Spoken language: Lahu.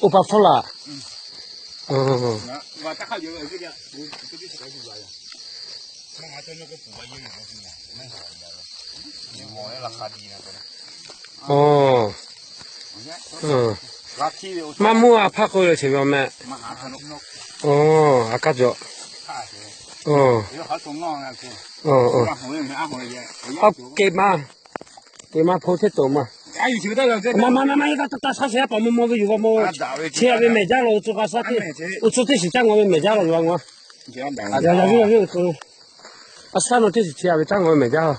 Oˇ pa hpawˇ laˬ. Maˇ mawˇ a hpaˇ k'oˆ ve chi ve meh. A kaˇ cawˬ. Aˬ, ke maˇ, ke maˇ hpoˇ hteˇ toꞈ maˇ. Maˇ maˇ maˇ maˇ, taˇ taˇ shaˉ shehˍ, a paˍ maw maw ve yuˬ g'a maw. Chi a ve mehˬ jaˇ la, oˇ tcuh k'a shaˉ teˇ, oˇ tcuh teˇ shiˍ caˇ ngaw ve mehˬ jaˇ la yuˬ g'a ngaw. A shaˉ naw teˇ shiˍ chi a ve caˇ ngaw ve mehˬ jaˇ la.